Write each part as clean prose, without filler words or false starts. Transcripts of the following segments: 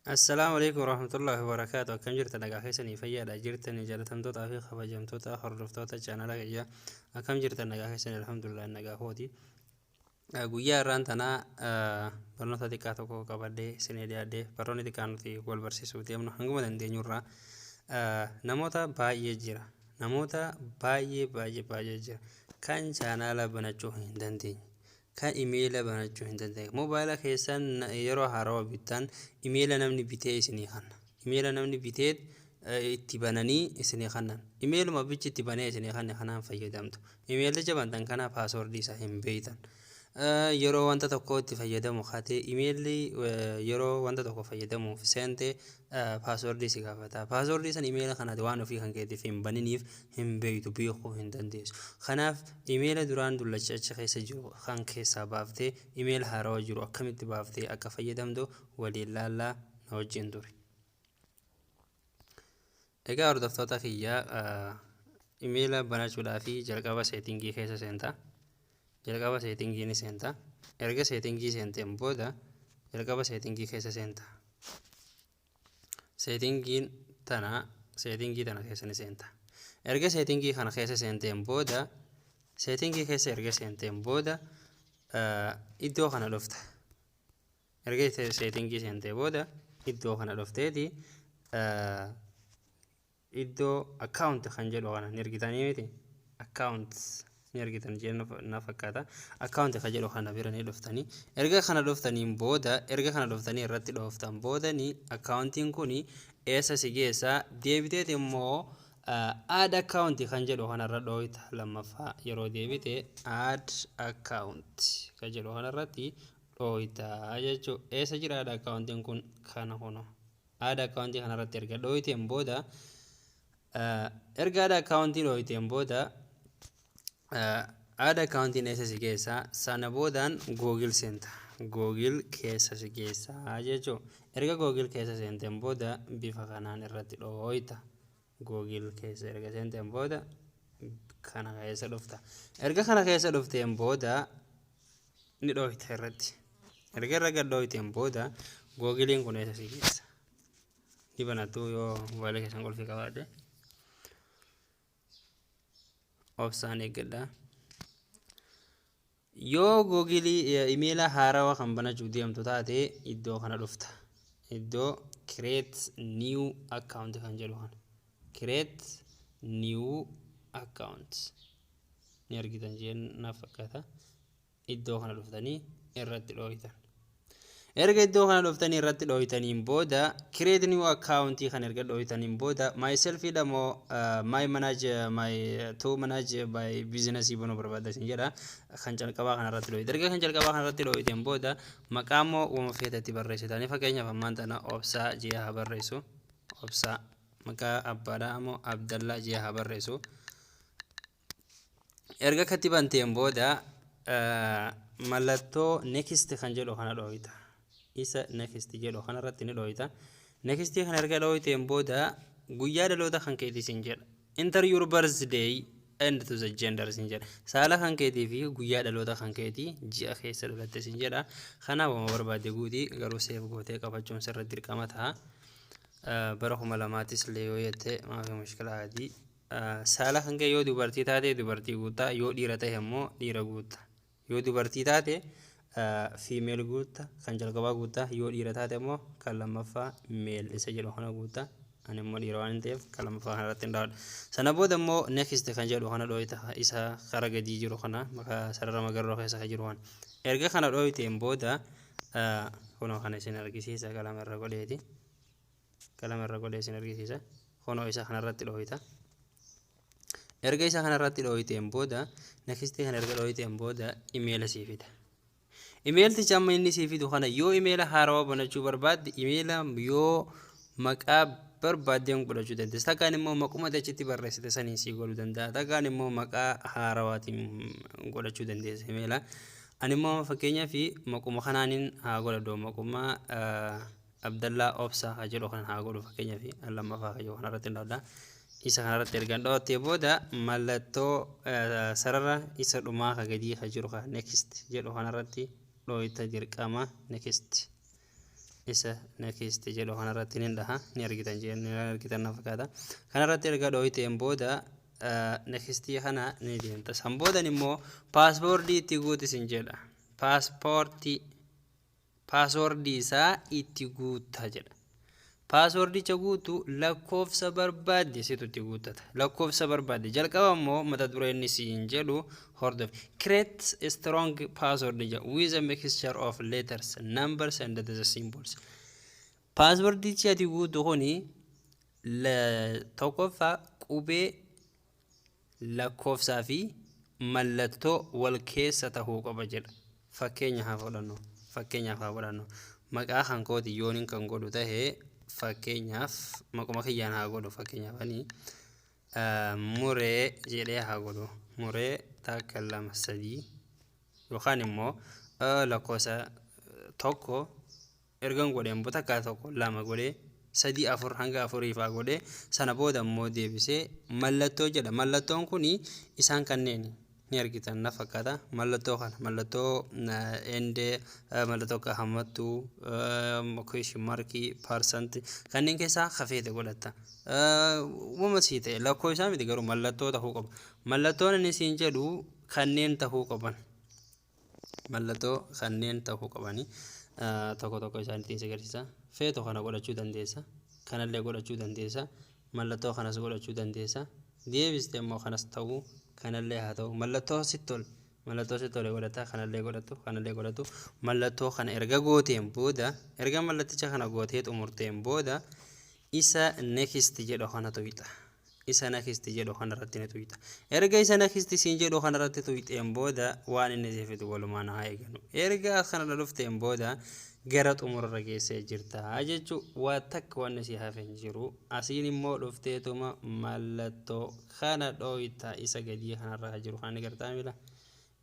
Assalaamu alaikum warahmatullahi wabarakaatu. Akkam jirtan? Nagaa keessanii? Fayyaadha jirtanii? Jaalatamtootaa fi kabajamtoota hordoftoota chaanala kiyyaa, akkam jirtan? Nagaa keessanii? Alhamdulillah, nagaa kooti. Guyyaa irraan tanaa barnoota xiqqaa tokko qabadhee isinii dhiyaadhee. Barnoonni xiqqaa nuti wal barsiisuuf deemnu, hanguma dandeenyurraa namoota baay'ee jira. Namoota baay'ee baay'ee baay'ee jira. Kan chaanaala banachuu hin dandeenye, kan imeela banachuu hin dandeenye. Moobaayila keessan yeroo haarawaa bittan imeela namni bitee isinii kanna. Imeela namni bitee itti bananii isinii kannan. Imeeluma bichi itti banee isinii kanne kanaan fayyadamtu. Imeelicha bantan kana paaswordii isaa hin beektan. Yeroo wanta tokko itti fayyadamu kaatee, imeelli yeroo wanta tokko fayyadamuuf seente paaswordii si gaafata. Paaswordii san imeela kanaati waan ofii kan keetiif hin baniniif hin beektu, beekuu hin dandeessu. Kanaaf imeela duraan dullacha achi keessa jiru kan keessaa baaftee imeela haarawaa jiru akkamitti baaftee akka fayyadamtu waliin laallaa, na wajjin ture. Egaa hordoftoota kiyyaa, imeela banachuudhaaf jalqaba seetingii keessa seenta. Jalqaba seetingii ni seenta. Erga seetingii seenteen booda jalqaba seetingii keessa seenta. Seetingiin tana, seetingii tana keessa ni seenta. Erga seetingii kana keessa seenteen booda, seetingii keessa erga seenteen booda iddoo kana dhufta. Erga seetingii seentee booda iddoo kana dhufteeti iddoo account kan jedhu kana ni argitanii miti? Account ni argitan jeen na fakkaata. Account kan jedhu kana bira ni dhuftanii. Erga kana dhuftaniin booda, erga kana dhuftanii irratti dhooftan booda, ni akkaawuntiin kun eessa si geessa? Deebiteet immoo add account kan jedhu kanarra dhooyta. Lammaffaa yeroo deebite add account kan jedhu kanarratti dhooyta jechuudha. Eessa jira add accountiin kun? Kana kuno. Add accountii kanarratti erga dhooyteen booda, erga add accountii dhooyteen booda, add accountiin eessa si geessa? Sana boodaan Google seenta. Google keessa si geessa jechuudha. Erga Google keessa seenteen booda bifa kanaan irratti dhooyta. Google keessa erga seenteen booda kana keessa dhufta. Erga kana keessa dhufteen booda ni dhooyta irratti. Erga irra gad dhooyteen booda Googiliin kun eessa si geessa? Ni banattu yoo moobaayila keessan qulfii qabaate. Obsaan eeggadhaa. Yoo Googilii imeela haarawaa kan banachuu deemtu taate iddoo kana dhufta. Iddoo create new account kan jedhu kana. Create new account. Ni argitan jeen na fakkaata. Iddoo kana dhuftanii irratti dhooytan. Erga iddoo kana dhuftanii irratti dhooytaniin booda, create new account kan erga dhooytaniin booda, myself dha moo my manage my to manage by business banuu barbaadda isin jedha. Kan calqabaa kana irratti dhooyte. Erga kan calqabaa kana irratti dhooyteen booda maqaa immoo uuma feetatti barreessitanii, fakkeenyaaf ammaan tana Obsaa jee haa barreessu. Obsaa, maqaa abbaadhaa ammoo Abdallaa jee haa barreessu. Erga akkatti banteen booda mallattoo next kan jedhu kana dhooyta. Isa next jedhu kanarratti ni dhooyta. Next kana erga dhooyteen booda guyyaa dhaloota kan keetii sin jedha. Enter your birthday and to the gender sin jedha. Saala kan keetii fi guyyaa dhaloota kan keetii, ji'a keessa dhalatte sin jedha. Kanaaf wama barbaadde guutii, garuu save gootee qabachuun sirra dirqama ta'a. Bara 2000ttis illee yoo jette maafi mushkilaa adii. Saala kan kee yoo dubartii taate dubartii guutta, yoo dhiira ta'e immoo dhiira guutta. Yoo dubartii taate female guutta, kan jalqabaa guutta. Yoo dhiira taate immoo kan lammaffaa male isa jedhu kana guutta. Ani immoo dhiira waan hin ta'eef kan lammaffaa kana irratti hin dhawadha. Sana booda immoo next kan jedhu kana dhooyta, isa kara gadii jiru kana, maqaa sarara magarroo keessa kan jiru kana. Erga kana dhooyteen booda kunoo kana isin argisiisa, qalama irra godheeti. Qalama irra godhee isin argisiisa. Kunoo isa kanarratti dhooyta. Erga isa kanarratti dhooyteen booda, next kana erga dhooyteen booda imeela sii fida. Imeelticha amma inni sii fidu kana, yoo imeela haarawaa banachuu barbaadde imeela yoo maqaa barbaaddeen godhachuu dandeessa. Takkaan immoo maquma achitti barreessite saniin sii godhuu danda'a. Takkaan immoo maqaa haarawaatiin godhachuu dandeessa imeela. Ani immoo fakkeenyaaf maquma kanaanin haa godhadhu, maquma Abdallaa Obsaa haa jedhu kan haa godhu, fakkeenyaaf lammaffaa kan jedhu kanarratti hin dhawadha. Isa kanarratti erga dhawattee booda mallattoo sarara isa dhumaa ka gadii ka jiru ka next jedhu kanarratti dhooyta dirqama next. Isa next jedhu kanarratti ni dhaha, ni argitan, ni argitan na fakkaata. Kanarratti erga dhooyteen booda nextii kana ni deemta. San boodan immoo passwordii itti guutisin jedha. Paaspoortii, passwordii isaa itti guutta jedha. Passwordicha guutu, lakkoofsa barbaadde situ itti guuttata. Lakkoofsa barbaadde. Jalqaba immoo mata dureen inni siin jedhu hordofi. "Create a strong password" jedha, "with a mixture of letters, numbers and the symbols." Passwordichi ati guutu kuni tokkoffaa qubee, lakkoofsaa fi mallattoo wal keessa tahuu qaba jedha. Fakkeenya haa fudhannu. Fakkeenyaaf haa fudhannu. Maqaa kan kooti yooniin kan godhu tahee, fakkeenyaaf maquma kiyyaan haa godhu. Fakkeenyaaf ani muree jedhee haa godhu. Muree takka, lama, sadii, yookaan immoo lakkoofsa tokko ergan godheen booda, takka, tokko, lama godhee, sadii, afur, hanga afurii faa godhee, sana booda immoo deebisee mallattoo jedha. Mallattoon kuni isaan kanneen ni argitan na fakkaata. Mallattoo kana, mallattoo endee, mallattoo akka hammattuu, question markii, percent, kanneen keessaa hafeete godhatta. Uumama sii ta'e, lakkoofsaa miti, garuu mallattoo ta'uu qaba. Mallattoon inni siin jedhu kanneen ta'uu qaban. Mallattoo kanneen ta'uu qabanii tokko tokko isaaniitiin si agarsiisa. Feeto kana godhachuu dandeessa. Kanallee godhachuu dandeessa. Mallattoo kanas godhachuu dandeessa. Deebiste immoo kanas ta'uu, kanallee haa ta'u, mallattoo sitti tole. Mallattoo sitti tole godhata, kanallee godhatu, kanallee godhatu. Mallattoo kana erga gooteen booda, erga mallatticha kana gootee xumurteen booda, isa next jedhu kana tuqxa. Isa next jedhu kanarratti ni tuqxa. Erga isa next siin jedhu kanarratti tuqxeen booda, waan inni si fidu walumaan haa eeganu. Erga kana dhufteen booda gara xumurarra geessee jirta jechuu. Waa takka wanni si hafe hin jiru. Asiin immoo dhufteetuma mallattoo kana dhooyta, isa gadii kanarra jiru kana ni gartaa mila.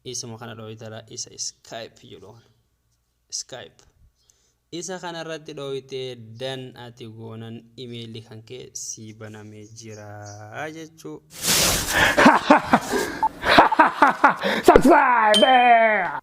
Isuma kana dhooytala, isa skip jedhu kana. Skip. Isa kanarratti dhooytee dan ati goonan imeelli kan kee sii banamee jira jechuu. Subscribe!